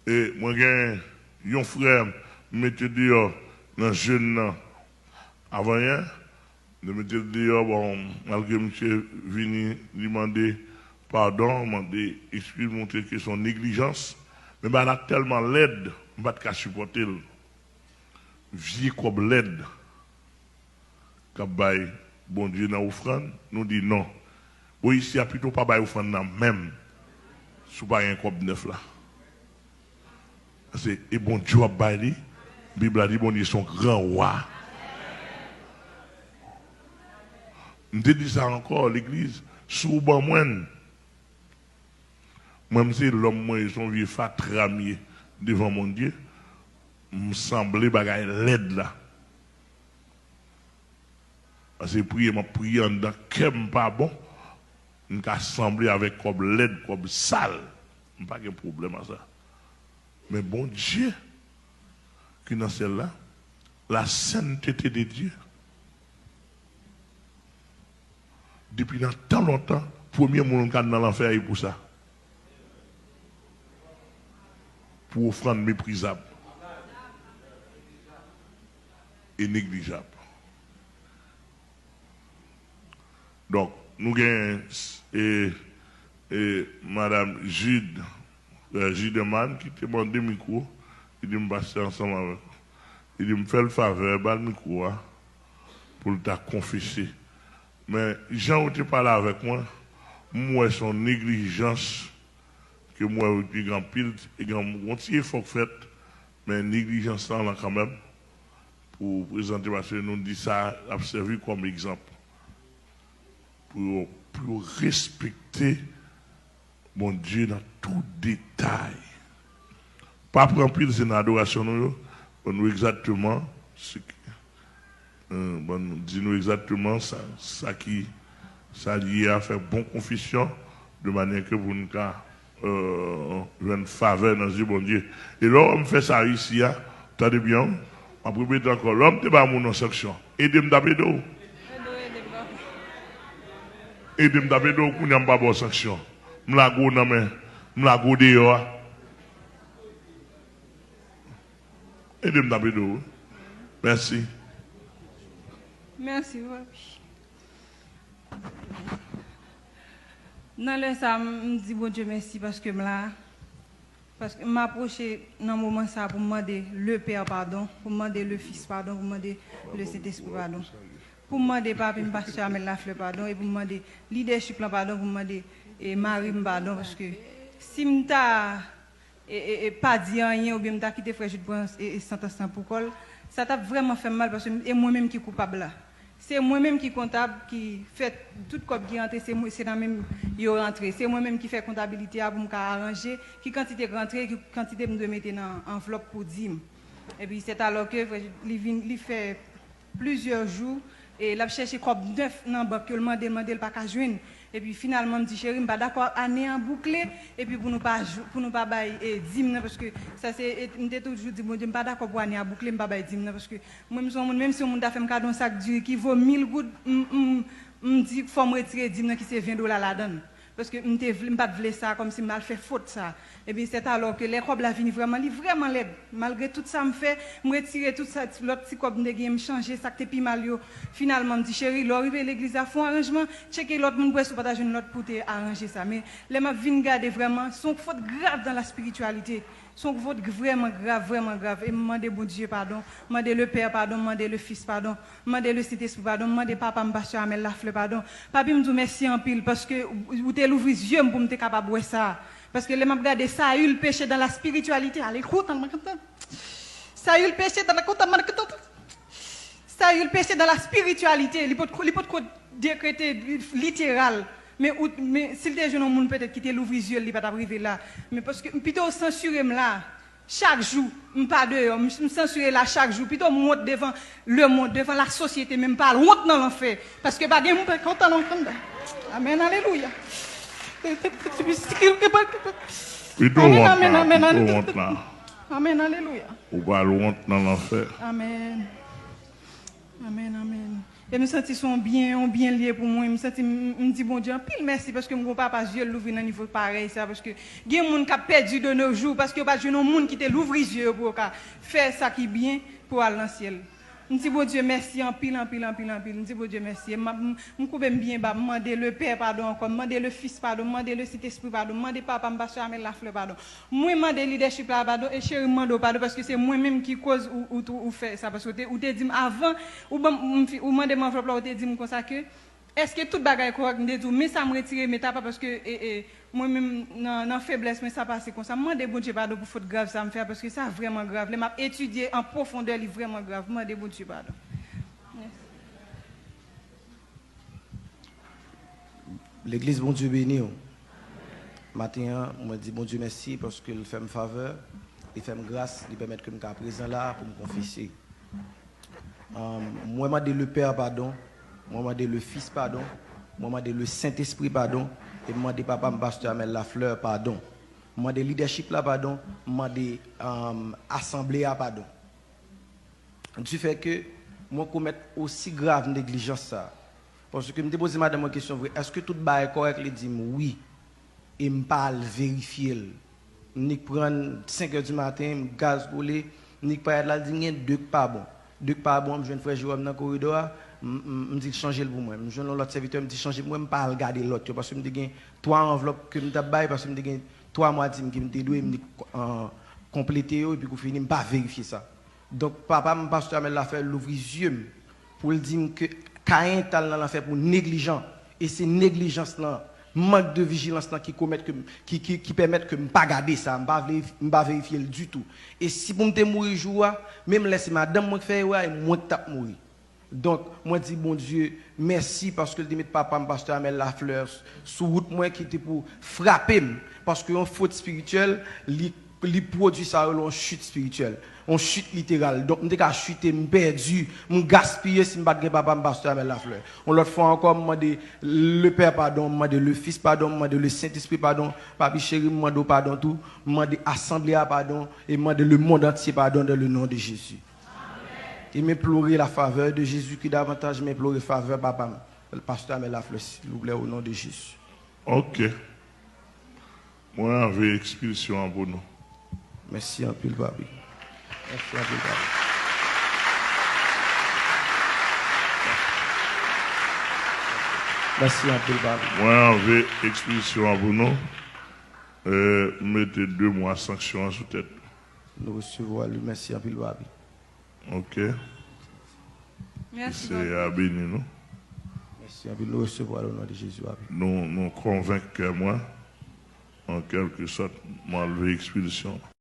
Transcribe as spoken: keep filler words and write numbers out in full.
E mwen gen yon frè m mete deyò nan jèn nan avanyè. Mwen mete l deyò, bon, malgre misye vini, li mande padon, mande eskiz, montre ke se yon neglijans. Men bagay la tèlman lèd, m pa t ka sipòte l. Vye kòb lèd k ap bay Bondye nan ofrann, nou di non. Bon, isi a pito pa bay ofrann nan menm si w pa gen kòb nèf la. Paske e Bondye w ap bay li. Bib la di Bondye se yon gran wa. M te di sa ankò, legliz, si w ban mwen l, mwen, m se lòm mwen ye, se yon vye fatra m ye devan Bondye. M sanble bagay lèd la. Paske priye m ap priye anndan kè m pa bon, m ka sanble avèk kòb lèd, kòb sal. M pa gen pwoblèm a sa. Men Bondye ki nan syèl la, la sainteté de Dieu, depi nan tan lontan, premye moun k al nan lanfè a e pou sa. Pou ofrann meprizab e neglijab. Donk, nou gen e, e, Madanm Jude, frè Judeman, ki te mande mikwo, li di m pase ansanm avèk ou. Li di m fè l favè, ba l mikwo a, pou l ta konfese. Men, jan ou te pale avèk mwen, m wè se yon neglijans ke m wè ou te gen anpil, te gen yon ti efò k fèt, men neglijans lan, lan kanmenm, pou prezante, paske nou di sa ap sèvi kòm egzanp pou yo, pou yo respekte Bondye nan tout detay. Pa pran anpil, se nan adorasyon nou yo, ban nou egzakteman, se, euh, ban nou, di nou egzakteman sa, sa ki, sa l ye a, fè bon konfesyon, de manyè ke pou n ka euh, jwenn favè nan zye Bondye. E lè w wè m fè sa isi a, tande byen, m ap repete ankò, lè m te ba moun yon sanksyon, ede m t ap ede w. Ede m t ap ede w, kounye a m pa ba w sanksyon. M lage w nan men, m lage w deyò a. Ede m t ap ede w. Mèsi. Mèsi, papi. Nan lè sa, m, m di Bondye mèsi paske m la. Paske m apwoche nan moman sa pou m mande le Pè padon, pou m mande le Fis padon, pou m mande le Sentespri padon. Pou m mande papi m, pastè Amel Lafleur padon, e pou m mande lidèchip lan padon, pou m mande, e, mari m padon, paske si m ta e, e, e pa di anyen oubyen m ta kite frè Jude pran, e, e, santans lan pou kò l, sa t ap vrèman fè m mal paske e mwen menm ki koupab la. Se mwen menm ki kontab, ki fè tout kòb ki rantre, se mwen, se nan men m yo rantre. Se mwen menm ki fè kontabilite a pou m ka aranje ki kantite k rantre, ki kantite m dwe mete nan anvlòp pou dim. Epi, sètalò ke frè Jude, li vin, li fè plizyè jou, e l ap chèche kòb nèf nan bank yo, l mande, l mande, l pa ka jwenn. Epi finalman, m di, cheri, m pa dakò ane an boukle, epi pou nou pa jou, pou nou pa bay, e, dim nan, paske sa se, e, m te toujou di Bondye, m pa dakò pou ane a boukle, m pa bay dim nan, paske mwen, m se yon moun, menm si yon moun ta fè m kado yon sak diri ki vo mil goud, m, m, m di, fò m retire dim nan ki se ven dola ladan l. Paske m te vle, m pa t vle sa, kòmsi m al fè fot sa. Epi, sètalò ke lè kòb la vini vrèman, li vrèman lèd. Malgre tout sa m fè, m retire tout sa, lòt ti kòb m te genyen, m chanje sa k te pi mal yo. Finalman, m di, cheri, lè w rive legliz la, fè yon aranjman, tcheke lòt moun pou wè si w pa ta jwenn lòt pou w te aranje sa. Men, lè m ap vin gade vrèman, se yon fot grav dans la spiritualité. Se yon fot vrèman grav, vrèman grav. E m mande Bondye padon, mande le Pè padon, mande le Fis padon, mande le Sentespri padon, mande papa m, pastè Amel Lafleur padon. Papi, m di w mèsi anpil, paske ou, ou te louvri zye m pou m te kapab wè sa. Paske lè m ap gade Saül péché dans la spiritualité, ale koutan, man, koutan. Saül péché dans la, koutan, man, koutan. Saül péché dans la spiritualité, li potko, li potko dekrete literal. Men, ou, men si l te jwenn yon moun petèt ki te louvri zye l, li pa t ap rive la. Men paske pito w sansire m la, chak jou, m pa deyò, m, m sansire la chak jou. Pito m wont devan lemonn, devan lasosyete, men m pa al wont nan lanfè. Paske pa gen moun ki kontan nan kanda. Amèn, alelouya. Pito w wont la, pito w wont la. Amèn, alelouya. Ou pa al wont nan lanfè. Amèn. Amèn, amèn. E m santi se yon byen, yon byen l ye pou mwen. M santi m, m di Bondye anpil mèsi paske m gen yon papa zye l louvri nan nivo parèy sa. Paske gen moun k ap pèdi de nos jours paske yo pa t jwenn yon moun ki te louvri zye yo pou yo ka fè sa ki byen pou al nan syèl. M di Bondye mèsi anpil, anpil, anpil, anpil. M di Bondye mèsi. E m ap, m, m koube m byen ba, m mande le Père padon ankò, m mande le Fils padon, m mande le Sentespri padon, m mande papa m, pastè Amel Lafleur padon. Mwen mande lidèchip la padon e cheri m mande w padon paske se mwen menm ki koz ou, ou, ou, ou fè sa. Paske ou te, ou te di m avan, ou, ban m, m fi- ou mande m anvlòp la, ou te di m konsa ke, èske tout bagay kòrèk? M te di w, men sa m retire, men tapa, paske e, e, mwen menm nan, nan feblès mwen sa pase konsa. M mande Bondye padon pou fot grav sa m fè a, paske sa vrèman grav. Lè m ap etidye an pwofondè, li vrèman grav. M mande Bondye padon. Mèsi. Legliz, Bondye beni w. Maten an, mwen di Bondye mèsi paske l fè m favè, li fè m gras, li pèmèt ke m ka prezan la pou m konfese. Ahn, mwen mande le Père padon, mwen mande le Fils padon, mwen mande le Sentespri padon, e m mande papa m, pastè Amel Lafleur, padon. M mande lidèchip la padon, m mande ahn, asanble a padon. Difè ke mwen komèt osi grav neglijans sa. Paske m te poze madanm mwen kesyon vre, èske tout bagay kòrèk? Li di m wi. E m pa al verifye l. M nik pran senk è di maten, m gaz kole, m nik parèt la, l di m gen de k pa bon. De k pa bon, m jwenn frè Jeròm nan koridò a, m, m, m di l chanje l pou mwen. M jwenn yon lòt sèvitè, m di chanje l pou mwen, m pa al gade lòt yo, paske m te gen twa anvlòp ke m t ap bay, paske m te gen twa mwa dim ke m te dwe, m nik, ahn, konplete yo, epi kou fini, m pa verifye sa. Donk, papa m, pastè Amel Lafleur, louvri zye m pou l di m ke Kayen t al nan lanfè pou neglijan. E se neglijans lan, mank de vijilans lan ki komèt ke m, ki, ki, ki pèmèt ke m pa gade sa, m pa vle, m pa verifye l ditou. E si pou m te mouri jou a, menm lè se madanm mwen k fè erè a, e mwen k t ap mouri. Donk, mwen di Bondye mèsi paske l te met papa m, pastè Amel Lafleur, sou wout mwen ki te pou frape m. Paske yon fot espirityèl, li, li pwodui sa yo rele yon chit espirityèl, yon chit literal. Donk, m te ka chite, m pèdi, m gaspiye si m pa t gen papa m, pastè Amel Lafleur. Yon lòt fwa ankò, m mande le Père padon, m mande le Fils padon, m mande le Sentespri padon. Papi cheri, m mande w padon tou. M mande asanble a padon e m mande le monde entier pardon dans le nom de Jésus. E m enplore la favè de Jezi ki davantaj, m enplore favè papa m, pastè Amel Lafleur, silvouplè, o non de Jezi. Ok. Mwen anvi ekspilsyon an pou nou. Mèsi anpil, papi. Mèsi anpil, papi. Mèsi anpil, papi. Mwen anvi ekspilsyon an pou nou. E, m mete de mwa sanksyon an sou tèt nou. Nou resevwa li. Mèsi anpil, papi. Ok. Ke Seyè a beni nou. Mèsi anpil. Nou resevwa l o non de Jezi, papi. Nou, nou konvenk kè mwen, an kèlke sòt, m anlve ekspilsyon.